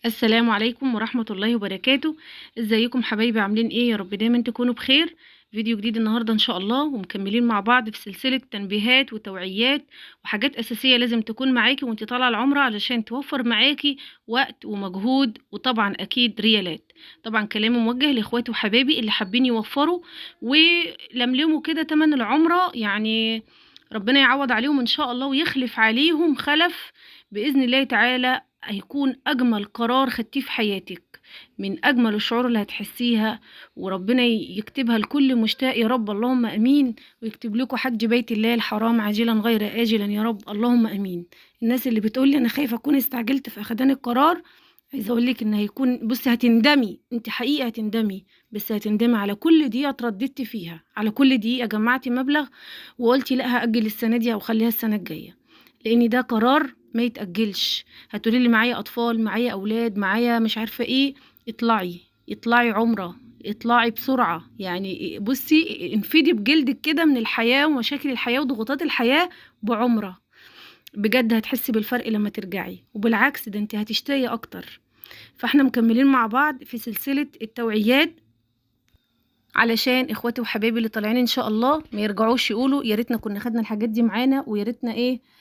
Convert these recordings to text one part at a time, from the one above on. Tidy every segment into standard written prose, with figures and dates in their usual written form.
السلام عليكم ورحمة الله وبركاته. ازيكم حبايبي، عاملين ايه؟ يا رب دايما تكونوا بخير. فيديو جديد النهاردة ان شاء الله، ومكملين مع بعض في سلسلة تنبيهات وتوعيات وحاجات اساسية لازم تكون معاكي وانت طالعة العمرة علشان توفر معاكي وقت ومجهود وطبعا اكيد ريالات. طبعا كلامي موجه لاخواتي وحبايبي اللي حابين يوفروا ولملموا كده تمن العمرة، يعني ربنا يعوض عليهم ان شاء الله ويخلف عليهم خلف بإذن الله تعالى. هيكون أجمل قرار خدتيه في حياتك، من أجمل الشعور اللي هتحسيها، وربنا يكتبها لكل مشتاق يا رب، اللهم أمين، ويكتب لكم حج بيت الله الحرام عاجلا غير آجلا يا رب، اللهم أمين. الناس اللي بتقول لي أنا خايفة أكون استعجلت في أخدان القرار، عايزة أقول لك إن هيكون، بصي هتندمي، أنت حقيقة هتندمي، بس هتندمي على كل دقيقة اترددتي فيها، على كل دقيقة جمعتي مبلغ وقلتي لا هأجل السنة دي أو خليها السنة الجاية، لأن ده قرار ما يتأجلش. هتقولي لي معايا أطفال، معايا أولاد، معايا مش عارفة إيه، اطلعي اطلعي عمرة، اطلعي بسرعة، يعني بصي انفدي بجلدك كده من الحياة ومشاكل الحياة وضغوطات الحياة بعمرة، بجد هتحسي بالفرق لما ترجعي، وبالعكس ده انت هتشتاقي أكتر. فاحنا مكملين مع بعض في سلسلة التوعيات علشان اخواتي وحبايبي اللي طالعين ان شاء الله ما يرجعوش يقولوا يا ريتنا كنا خدنا الحاجات دي معانا، ويا ريتنا ايه،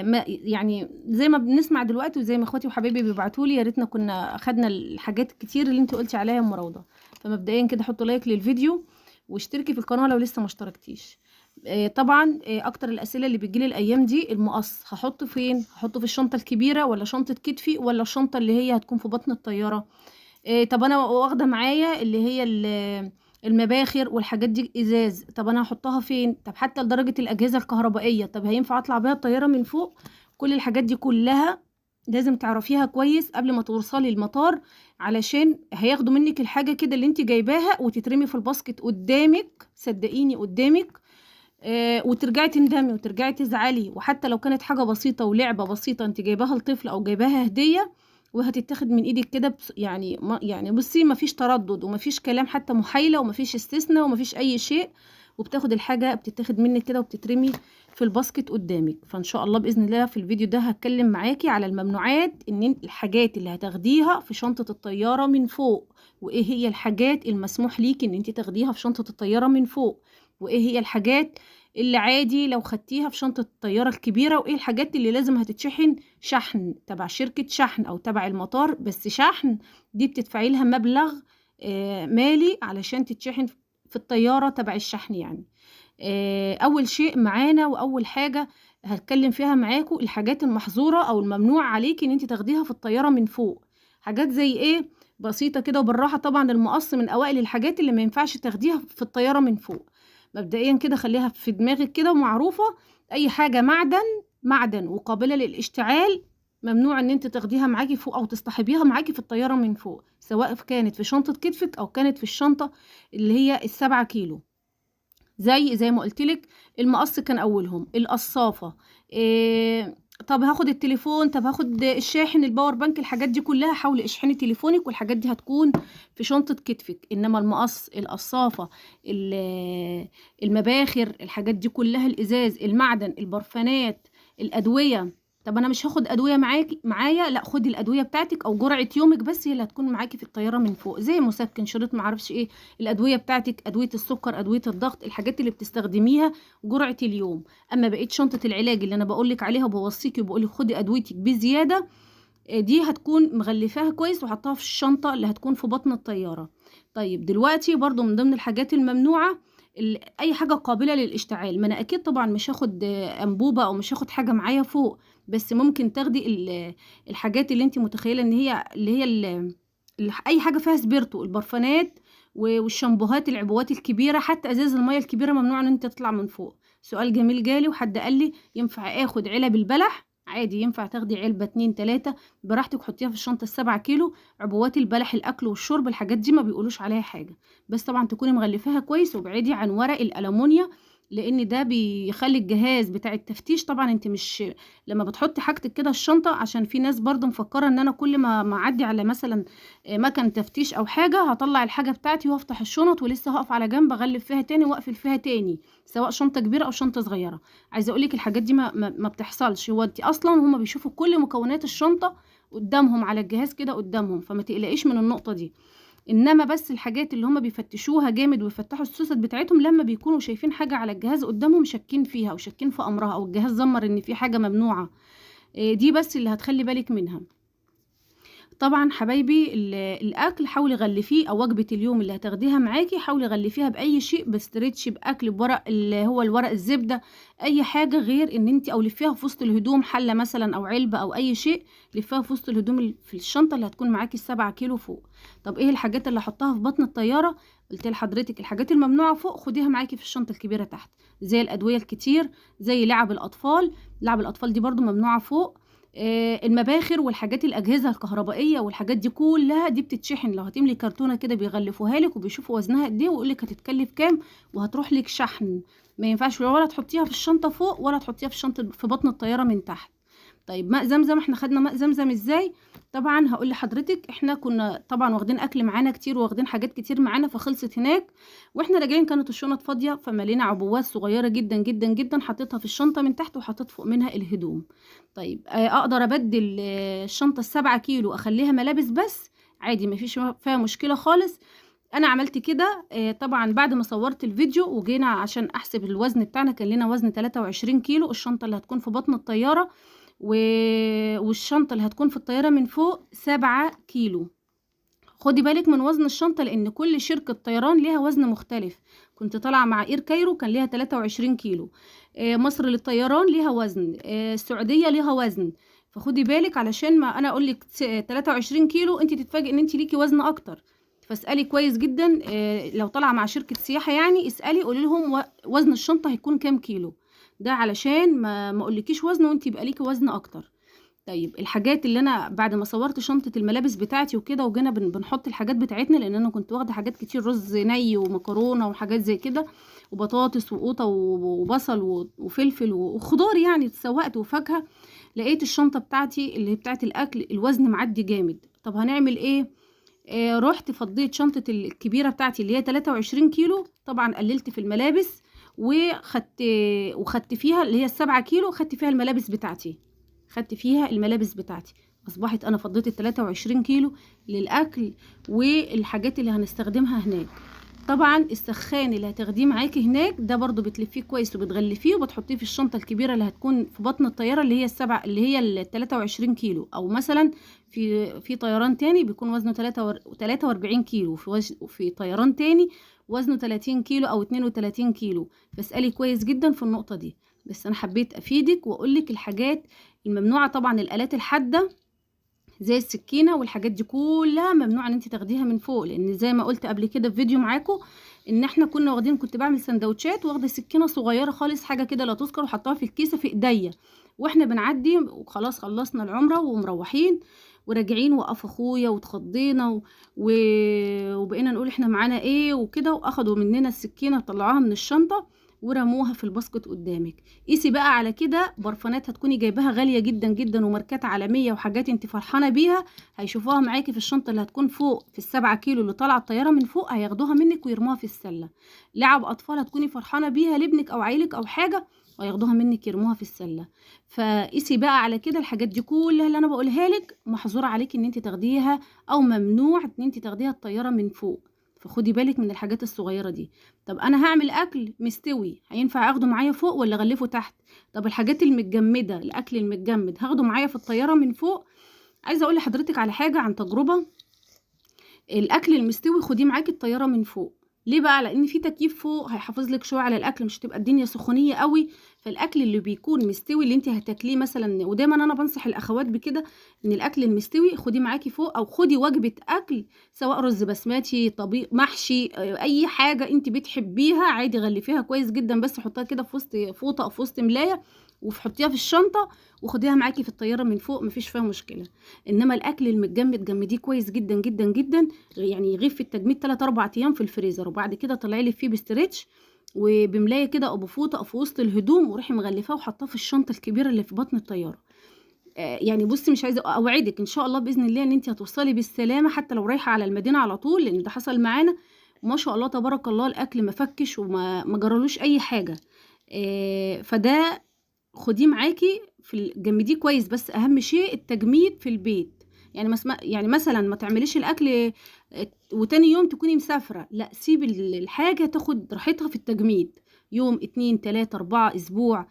ما يعني زي ما بنسمع دلوقتي وزي ما اخواتي وحبايبي بيبعتوا لي يا ريتنا كنا خدنا الحاجات الكتير اللي انت قلتي عليها يا ام روضة. فمبدئيا كده حطوا like للفيديو واشتركي في القناة لو لسه ما اشتركتيش. طبعا اكتر الاسئلة اللي بتجيلي الايام دي، المقص هحطه فين؟ هحطه في الشنطة الكبيرة ولا شنطه كتفي ولا الشنطة اللي هي هتكون في بطن الطيارة؟ طب انا واخده معايا اللي هي المباخر والحاجات دي ازاز، طب انا هحطها فين؟ طب حتى لدرجة الاجهزة الكهربائية، طب هينفع اطلع بيها الطيارة من فوق؟ كل الحاجات دي كلها لازم تعرفيها كويس قبل ما توصلي المطار، علشان هياخدوا منك الحاجة كده اللي انت جايباها وتترمي في ال basket قدامك، صدقيني قدامك، وترجعي تندمي وترجعي تزعلي. وحتى لو كانت حاجة بسيطة ولعبه بسيطة انت جايباها لطفل او جايباها هديه، وهتتاخد من ايدك كده، يعني يعني بصي مفيش تردد ومفيش كلام، حتى محايله ومفيش استثناء ومفيش اي شيء، وبتاخد الحاجة بتتاخد منك كده وبتترمي في ال basket قدامك. فان شاء الله باذن الله في الفيديو ده هتكلم معاكي على الممنوعات، ان الحاجات اللي هتاخديها في شنطه الطيارة من فوق، وايه هي الحاجات المسموح ليكي ان انت تاخديها في شنطه الطيارة من فوق، وايه هي الحاجات اللي عادي لو خدتيها في شنطة الطيارة الكبيرة، وايه الحاجات اللي لازم هتتشحن شحن تبع شركة شحن او تبع المطار، بس شحن دي بتدفعي لها مبلغ مالي علشان تتشحن في الطيارة تبع الشحن يعني. اول شيء معانا واول حاجة هتكلم فيها معاكم الحاجات المحظورة او الممنوع عليكي ان انت تاخديها في الطيارة من فوق. حاجات زي ايه؟ بسيطة كده وبالراحة. طبعا المقص من اوائل الحاجات اللي ما ينفعش تاخديها في الطيارة من فوق. مبدئيا كده خليها في دماغك كده ومعروفة، اي حاجة معدن وقابلة للاشتعال ممنوع ان انت تاخديها معاكي فوق او تصطحبيها معاكي في الطيارة من فوق، سواء كانت في شنطة كتفك او كانت في الشنطة اللي هي 7 كيلو. زي ما قلتلك المقص كان اولهم، القصافة، طب هاخد التليفون، طب هاخد الشاحن، ال power bank، الحاجات دي كلها حاولي اشحني تليفونك والحاجات دي هتكون في شنطة كتفك. انما المقص، القصافة، المباخر، الحاجات دي كلها، الازاز، المعدن، البرفانات، الادوية. طب انا مش هاخد ادوية معايا، لا خدي الادوية بتاعتك او جرعة يومك بس هي اللي هتكون معاكي في الطيارة من فوق، زي مسكن، شريط، معرفش ايه، الادوية بتاعتك، ادوية السكر، ادوية الضغط، الحاجات اللي بتستخدميها جرعة اليوم. اما بقية شنطه العلاج اللي انا بقولك عليها وبوصيكي وبقولك خدي ادويتك بزيادة، دي هتكون مغلفاها كويس وحطها في الشنطة اللي هتكون في بطن الطيارة. طيب دلوقتي برضو من ضمن الحاجات الممنوعه اي حاجة قابله للاشتعال. ما انا اكيد طبعا مش هاخد انبوبة او مش هاخد حاجة معايا فوق، بس ممكن تاخدي الحاجات اللي انت متخيله ان هي اللي هي اي حاجة فيها سبيرتو، البرفانات والشامبوهات، العبوات الكبيرة، حتى ازاز المية الكبيرة ممنوع ان انت تطلع من فوق. سؤال جميل جالي وحد قال لي ينفع اخد علب البلح؟ عادي ينفع تاخدي علبة 2 3 براحتك، حطيها في الشنطة 7 كيلو. عبوات البلح، الاكل والشرب، الحاجات دي ما بيقولوش عليها حاجة، بس طبعا تكوني مغلفاها كويس وابعدي عن ورق الالومنيا، لان ده بيخلي الجهاز بتاع التفتيش. طبعا انت مش لما بتحطي حاجتك كده الشنطة، عشان في ناس برضو مفكرة ان انا كل ما اعدي على مثلا مكان تفتيش او حاجة هطلع الحاجة بتاعتي وافتح الشنط ولسه هقف على جنب اغلف فيها تاني واقفل فيها تاني، سواء شنطه كبيرة او شنطه صغيرة. عايزه اقول لك الحاجات دي ما بتحصلش. هو انت اصلا هما بيشوفوا كل مكونات الشنطة قدامهم على الجهاز كده قدامهم، فما تقلقيش من النقطة دي. انما بس الحاجات اللي هم بيفتشوها جامد ويفتحوا السوست بتاعتهم لما بيكونوا شايفين حاجة على الجهاز قدامهم شاكين فيها او شاكين في امرها، او الجهاز زمر ان في حاجة ممنوعة، دي بس اللي هتخلي بالك منها. طبعا حبايبي الاكل حاولي غلفيه، او وجبة اليوم اللي هتاخديها معاكي حاولي غلفيها باي شيء، ب stretch، باكل، بورق اللي هو الورق الزبدة، اي حاجة غير ان انت، او لفيها في وسط الهدوم، حله مثلا او علبة او اي شيء، لفيها في وسط الهدوم في الشنطة اللي هتكون معاكي 7 كيلو فوق. طب ايه الحاجات اللي احطها في بطن الطيارة؟ قلت لحضرتك الحاجات الممنوعه فوق خديها معاكي في الشنطة الكبيرة تحت، زي الادوية الكتير، زي لعب الاطفال، لعب الاطفال دي برده ممنوعة فوق، المباخر والحاجات الاجهزة الكهربائية والحاجات دي كلها دي بتتشحن، لو هتملي كرتونة كده بيغلفوها لك وبيشوفوا وزنها قد ايه ويقول لك هتتكلف كام وهتروح لك شحن. ما ينفعش ولا تحطيها في الشنطة فوق ولا تحطيها في الشنطة في بطن الطيارة من تحت. طيب ماء زمزم، احنا خدنا ماء زمزم ازاي؟ طبعا هقول لحضرتك احنا كنا طبعا واخدين اكل معانا كتير واخدين حاجات كتير معانا، فخلصت هناك واحنا راجعين كانت الشنط فاضية، فملينا عبوات صغيرة جدا جدا جدا، حطيتها في الشنطة من تحت وحطيت فوق منها الهدوم. طيب اقدر ابدل الشنطة 7 كيلو اخليها ملابس بس عادي، مفيش فيها مشكلة خالص. انا عملت كده طبعا بعد ما صورت الفيديو وجينا عشان احسب الوزن بتاعنا، كان لنا وزن 23 كيلو الشنطة اللي هتكون في بطن الطيارة، والشنطة اللي هتكون في الطيارة من فوق 7 كيلو. خدي بالك من وزن الشنطة لان كل شركة طيران ليها وزن مختلف. كنت طالعة مع Air Cairo كان ليها 23 كيلو، مصر للطيران ليها وزن، السعودية ليها وزن، فخدي بالك علشان ما انا اقول لك 23 كيلو انت تتفاجئ ان انت ليكي وزن اكتر. فاسألي كويس جدا، لو طالعة مع شركة سياحة يعني اسألي قولي لهم وزن الشنطة هيكون كام كيلو، ده علشان ما اقولكيش وزن وانت يبقى ليكي وزن اكتر. طيب الحاجات اللي انا بعد ما صورت شنطه الملابس بتاعتي وكده وجينا بنحط الحاجات بتاعتنا، لان انا كنت واخده حاجات كتير، رز ني ومكرونه وحاجات زي كده وبطاطس وقوطه وبصل وفلفل وخضار، يعني اتسوقت وفاكهة. لقيت الشنطة بتاعتي اللي بتاعت الاكل الوزن معدي جامد. طب هنعمل ايه؟ رحت فضيت شنطه الكبيرة بتاعتي اللي هي 23 كيلو، طبعا قللت في الملابس وخدت فيها اللي هي 7 كيلو، خدت فيها الملابس بتاعتي، خدت فيها الملابس بتاعتي. اصبحت انا فضيت ال 23 كيلو للاكل والحاجات اللي هنستخدمها هناك. طبعا السخان اللي هتاخديه معاكي هناك ده برضو بتلفيه كويس وبتغلفيه وبتحطيه في الشنطة الكبيرة اللي هتكون في بطن الطيارة اللي هي السبعة اللي هي ال 23 كيلو، او مثلا في طيران تاني بيكون وزنه 43 كيلو، في طيران تاني وزنه 30 كيلو او 32 كيلو. فاسالي كويس جدا في النقطة دي. بس انا حبيت افيدك واقولك الحاجات الممنوعه. طبعا الالات الحادة زي السكينة والحاجات دي كلها ممنوع ان انت تاخديها من فوق، لان زي ما قلت قبل كده في فيديو معاكم ان احنا كنا واخدين، كنت بعمل سندوتشات واخده سكينة صغيرة خالص حاجة كده لا تذكر وحطاها في الكيسة في ايديا واحنا بنعدي، وخلاص خلصنا العمرة ومروحين وراجعين، وقف اخويا واتخضينا وبقينا نقول احنا معانا ايه وكده، واخدوا مننا السكينة طلعوها من الشنطة ورموها في ال basket قدامك. قيسي بقى على كده برفانات هتكوني جايباها غالية جدا جدا وماركات عالمية وحاجات انت فرحانة بيها، هيشوفوها معاكي في الشنطة اللي هتكون فوق في 7 كيلو اللي طالعه الطيارة من فوق، هياخدوها منك ويرموها في السلة. لعب اطفال هتكوني فرحانة بيها لابنك او عيلك او حاجة، وياخدوها منك يرموها في السلة. فقيسي بقى على كده الحاجات دي كلها اللي انا بقولها لك محظور عليك ان انت تاخديها او ممنوع ان انت تاخديها الطيارة من فوق، فخدي بالك من الحاجات الصغيرة دي. طب انا هعمل اكل مستوي هينفع اخده معايا فوق ولا اغلفه تحت؟ طب الحاجات المتجمده، الاكل المتجمد هاخده معايا في الطيارة من فوق؟ عايزه اقول لحضرتك على حاجة عن تجربه، الاكل المستوي خديه معاكي الطيارة من فوق. ليه بقى؟ لان في تكييف فوق هيحافظ لك شوية على الاكل، مش هتبقى الدنيا سخونيه قوي. فالاكل اللي بيكون مستوي اللي انت هتاكليه مثلا، ودايما انا بنصح الاخوات بكده ان الاكل المستوي خديه معاكي فوق، او خدي وجبة اكل سواء رز بسمتي، طبيخ، محشي، اي حاجة انت بتحبيها عادي غلفيها كويس جدا، بس حطيها كده في وسط فوطه او في وسط ملايه وحطيها في الشنطة وخديها معاكي في الطيارة من فوق، مفيش فيها مشكلة. انما الاكل المتجمد جمديه كويس جدا جدا جدا، يعني يغيب في التجميد 3 4 ايام في الفريزر، وبعد كده طلعي لي فيه ب stretch وبملايه كده او بفوطه او في وسط الهدوم، وروحي مغلفاه وحطاه في الشنطة الكبيرة اللي في بطن الطيارة. يعني بصي مش عايزه اوعدك ان شاء الله باذن الله ان انت هتوصلي بالسلامة حتى لو رايحة على المدينة على طول، لان ده حصل معانا ما شاء الله تبارك الله، الاكل ما فكش وما ما جرالوش اي حاجة. فده خديه معاكي في جمديه كويس، بس اهم شيء التجميد في البيت. يعني يعني مثلا ما تعمليش الاكل وتاني يوم تكوني مسافرة، لا، سيبي الحاجة تاخد راحتها في التجميد يوم، 2، 3، 4، اسبوع.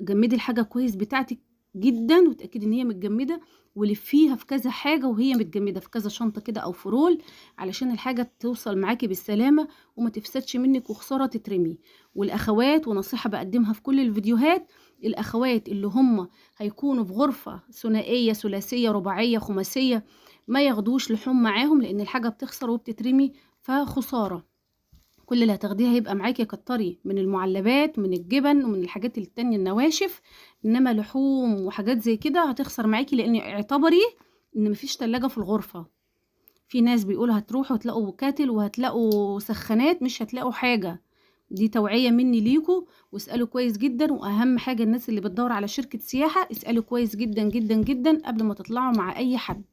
جمدي الحاجة كويس بتاعتك جدا وتاكدي ان هي متجمده، ولفيها في كذا حاجة وهي متجمده في كذا شنطه كده او في roll، علشان الحاجة توصل معاكي بالسلامة وما تفسدش منك وخسارة تترمي. والاخوات، ونصيحة بقدمها في كل الفيديوهات، الاخوات اللي هم هيكونوا في غرفة ثنائية، ثلاثية، رباعية، خماسيه، ما ياخدوش لحوم معاهم، لان الحاجة بتخسر وبتترمي، فخساره. كل اللي هتاخديها هيبقى معاكي، كتري من المعلبات، من الجبن، ومن الحاجات التانية النواشف، انما لحوم وحاجات زي كده هتخسر معاكي، لان اعتبري ان مفيش تلاجة في الغرفة. في ناس بيقولوا هتروحوا هتلاقوا كاتل وهتلاقوا سخانات، مش هتلاقوا حاجة. دي توعية مني ليكوا، واسألوا كويس جدا. واهم حاجة الناس اللي بتدور على شركة سياحة، اسألوا كويس جدا جدا جدا قبل ما تطلعوا مع اي حد.